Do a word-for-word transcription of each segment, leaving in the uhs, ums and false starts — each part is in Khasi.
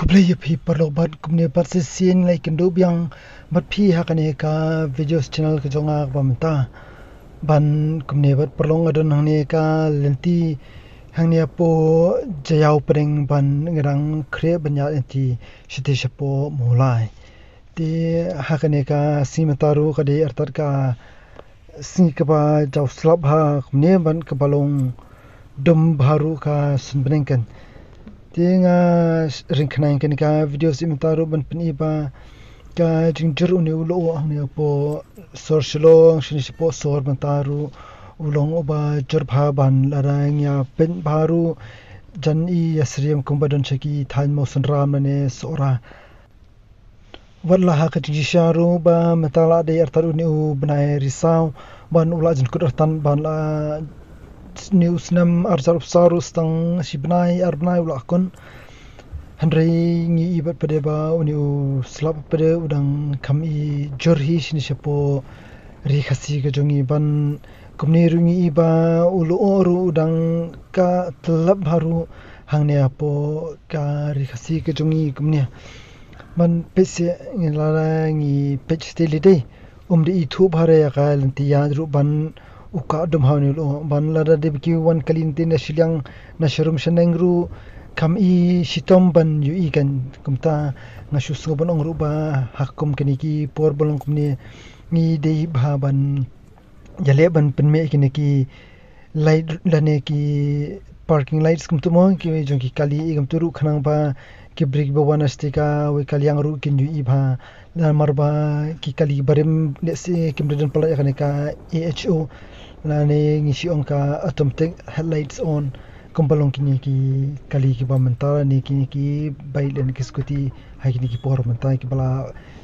Khublei ïa phi paralok bad kumne pat shisien la ïakynduh biang bad phi ha kane ka videos channel ka jong nga kaba mynta. Ban kumne pat paralok nga don hangne ka lynti hangne hapoh Jaïaw Pdeng ban nga dang khreh ban ïaid lynti shati shapoh Mawlai. Te ha kane ka sngi mynta ruh ka dei artat ka sngi kaba jaw slap ha kumne ban kaba long dum bha ruh ka sun bneng kan. Te nga ring khnang kane ka video sngi mynta ruh ban pyni ba ka jingjur une u lyoh hangne hapoh sor Shillong shane shapoh sor mynta ruh u long uba jur bha ban lada ngi ïa peit bha ruh jan i ïa syriem kumba don sha ki thaiñ Mawsynram lane Sohra. Wat la ha ka jingshisha ruh ba mynta la dei artat une u bnai Risaw ban u la jynkut artat ban la une u snem arhajar arphew saw ruh tang shi bnai ar bnai u la khun. Hynrei ngi i bad pat de ba une u slap pat de u dang kham i jur hi shane shapoh ri Khasi ka jong ngi ban kumne ruh ngi i ba u lyoh ruh u dang ka tlap bha ruh hangne hapoh ka ri Khasi ka jong ngi kumne. Ban peit seh ngi lada ngi peit shatei lei dei um dei ithuh bha re ïa ka lynti ïaid ruh ban u kah dum ha une u lyoh ban lada dei ba ki wan kali lynti na shiliang na sharum shaneng ruh kham i shitom ban ïohi kan. Kumta nga shu sngew ban ong ruh ba ha kum kine ki por ba long kumne ngi dei bha ban ïaleh ban pynmih kine ki light lane ki parking lights kumtu mo ki jong ki kali i kumtu ruh khnang ba ki briew ba wan na shatei kawei ka liang ruh kin ïohi bha. Namar ba ki kali barim lehse kim da don palat ïa kane ka A H O lane ngi shu ong ka automatic headlights on. Kumba long kine ki kali kiba mynta lane kine ki bike lane ki scooty ha kine ki por mynta kiba la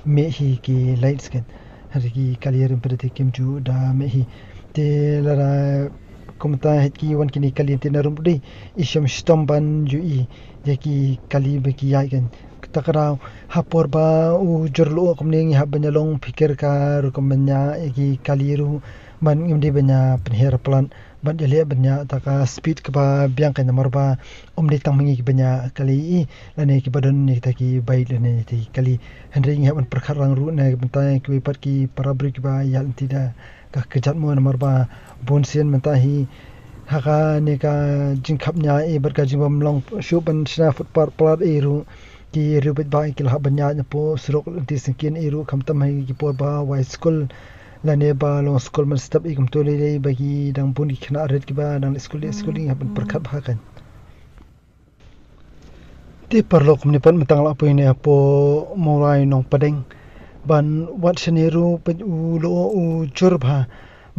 mih hi ki lights kan. Hynrei ki kali rim pat de te kim ju da mih hi. Te lada kumta hi ki wan kine kali te na rum dei i shem shitom ban ïohi ïa ki kali ba ki ïaid kan. Ta ka daw ha por ba u jur lyoh kumne ngi hap ban ïa long phikir ka rukom ban ïa ïa ki kali ruh ban ngim dei ban ïa pynher palat ban ïaleh ban ïa ta ka speed kaba biang kan namar ba um dei tang ma ngi kiba ïa kali i lane kiba don ïa kita ki bike lane ïa kita ki kali. Hynrei ngi hap ban pyrkhat lang ruh na bynta kiwei pat ki para briew kiba ïaid lynti da ka kjat mo namar ba bun sien mynta hi ha kane ka jingkhap nia i bad ka jingbym long shuh ban shna footpath palat i ruh ki riew bad ba ki la hap ban ïaid napoh surok lynti syngkien i ruh khamtam ha ki por ba wai skul lane ba long skul man step i kumto lei lei ba ki dang bun ki khynnah rit kiba dang leit skul leit skul i hap ban pyrkhat bha kan. Te paralok kumne pat mynta nga la poi ne hapoh Mawlai Nongpdeng ban wad shane ruh peit u lyoh u jur bha.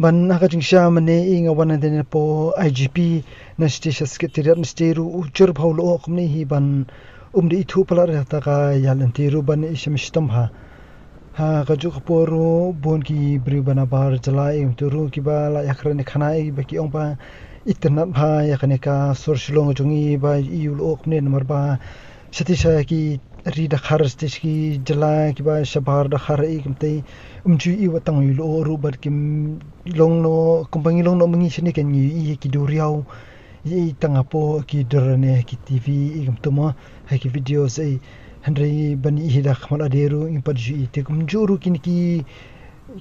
Ban ha ka jingshisha mynne i nga wan nangta ne hapoh I G P na shatei sha Secretariat na shatei ruh u jur bha u lyoh kumne hi ban um dei ithuh palat ïa ta ka ïaid lynti ruh ban i shem shitom bha. Ha kajuh ka por ruh bun ki briew ba na bar jylla i kumtu ruh kiba la ïakren ïa khana i ba ki ong ba itynnad bha ïa kane ka sor Shillong jong ngi ba i u lyoh kumne namar ba shatei sha ki ri Dkhar shatei sha ki jylla kiba shabar Dkhar i kumta um ju i wat tang u lyoh ruh bad kim long noh kumba ngi long noh ma ngi shane kan ngi i ki duriaw i tang hapoh ki dur ne ki T V i kumtu mo ha ki video sa i hynrei ban i hi da khmat ade ruh ngim pat ju i te kumjuh ruh kine ki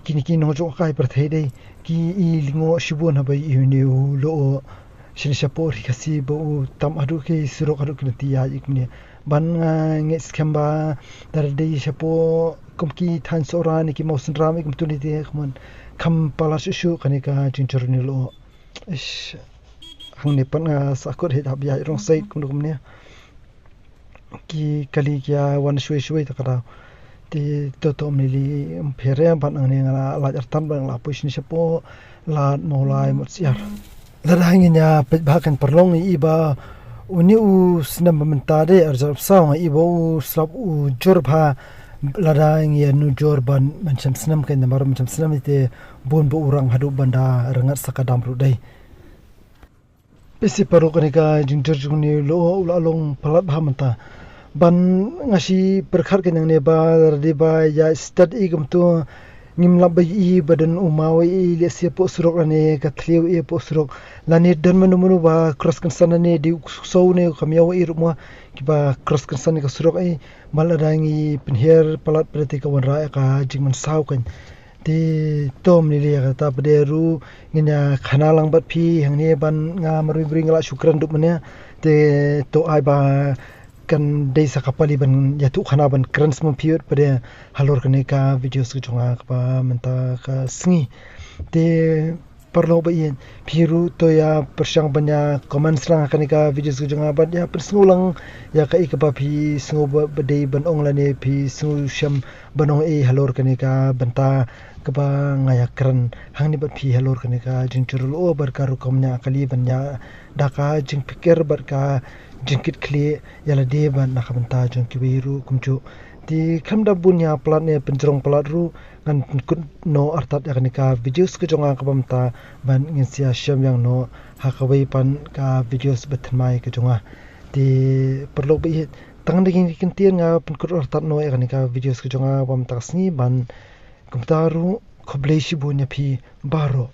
kine ki nongjngohkai pyrthei dei ki i lyngngoh shibun haba i une u lyoh shane shapoh ri Khasi ba u tam haduh ki surok haduh ki lynti ïaid i kumne ban nga ngeit skhem ba lada dei shapoh kum ki thaiñ Sohra ne ki Mawsynram i kumtu lei te kumne kham palat shuh shuh kane ka jingjur ne u lyoh. Ish, hangne pat nga sahkut hi hap ïaid rong sait kumno kumne. Ki kali ki ïa wan shwei shwei ta ka daw. Te to to ym lei lei ym pher re ban hangne nga la lait artat ban nga la poi shane shapoh Lad Mawlai Mawsiar. Lada ngin ïa peit bha kan paralok i ba une u snem ba mynta de arhajar arphew saw nga i ba u slap u jur bha lada ngi ïa nujor ban mynshem snem kan namar mynshem snem ite bun ba u rang haduh ban da rngat sa ka dam ruh dei. Peit seh paralok kane ka jingjur jong une u lyoh u la long palat bha mynta. Ban nga shu pyrkhat kan hangne ba lada dei ba ïa stad i kumtu Ngim lah ba ïohi ba don u maw ei lehse hapoh surok lane ka thliew ei hapoh surok, lane don mano mano ba cross kynsan lane dei u ksew ne u kham ïaw ei ruh mo, kiba cross kynsan ïa ka surok ei. Ba lada ngi pynhiar palat pat te ka wanrah ïa ka jingmynsaw kan. Te to mynne ïa kata pat ruh ngin ïa khana lang bad phi hangne ban, nga marwei briew nga lah shu kren dup mynne. Te to ai ba kan dei sa ka pali ban ïathuh khana ban kren sngewbha pat halor kane ka video ka jong nga kaba mynta ka sngi. Te paralok ba ïeit, phi ruh to ïa pyrshang ban ïa comment lang ha kane ka video ka jong nga bad ïa pynsngew lang ïa kaei kaba phi sngew ba, ba dei ban ong lane phi sngew shem ban ong ei halor kane ka bynta kaba nga ïa kren hangne bad phi halor kane ka jingjur lyoh bad ka rukom ïa kali ban ïa da ka jingpyrkhat bad ka jingkitkhlieh ïa lade bad na ka bynta jong kiwei ruh kumjuh. Te khlem da bun ïa palat ne pynjrong palat ruh ngan pynkut noh artat ïa kane ka video ka jong nga kaba mynta ban ngin sa ïa shem ïa noh ha kawei pat ka video ba thymmai ka jong nga. Te paralok ba ïeit, tang da kine ki kyntien nga pynkut artat noh ïa kane ka video ka jong nga ba mynta ka sngi ban kumta ruh khublei shibun ïa phi baroh.